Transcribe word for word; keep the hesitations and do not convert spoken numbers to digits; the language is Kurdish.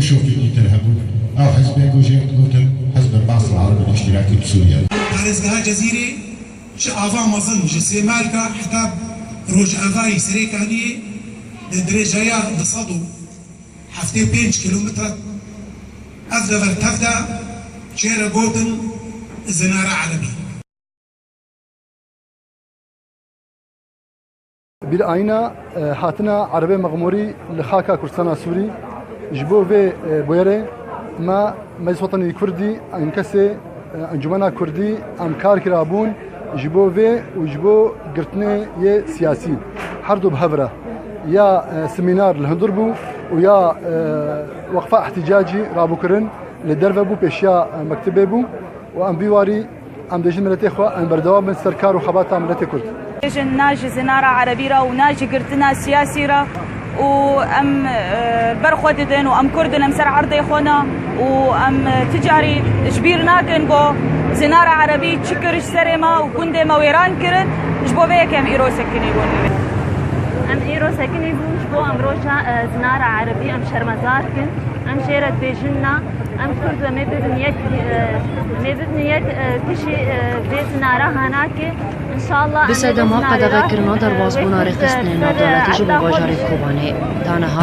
Şokê dîtir hebû. Ew hizbê ku jê digotin Hizb el-Ba'th el-Erebi el-Îştîrakî bi Sûriye. Parêzgeha Cezîrê ji ava mezin, ji Sêmalka heta Rojavayî Serêkaniyê di dirêjaya du sed û heftê û pênc kîlometre ev dever tev de çêre gotin Zinara Erebî. Bîr ayîna, e, hatina Erebê Mexmûrî li xaka Kurdistana Sûrî, ji bo vê, e, bûyerê me Meclis Wetenî Kurdî, enkesê, e, Encûmena Kurdî, em kar kirabûn ji bo vê û ji bo girtinê yê siyasî. Her du bi hev re ya, e, semînar li hundir bû û ya, e, Weqfa Îhtîcacî rabûkirin li derve bû, pêşiya, e, mektebê bû û em vî warî Em dê ji miletê xwe em berdewam bin ser kar û xebata miletê Kurd. Bêjin na ji Zinara Erebî re û na ji girtina siyasî re û em, e, ber xwe didin û em Kurd in, em ser erdê xwe ne û em, e, ti carî ji bîr nakin ku Zinara Erebî çi kir ji serê me û gundê me wêran kirin, ji bo vê yekê em îro sekinî bûn. Em îro sekinî bûn ji bo em roja, e, Zinara Erebî em şermezar kin, em jê re dibêjin na. Em Kurd ve me bibin yek, e, me bibin yek, e, pişî, e, vê zinara hanakê. Înşallah Bi em ê vê sedema zinarê re, qedexekirina e, derbasbûna wê rêxistinên navdewletî ji bo bajarê Kobanê. Ta niha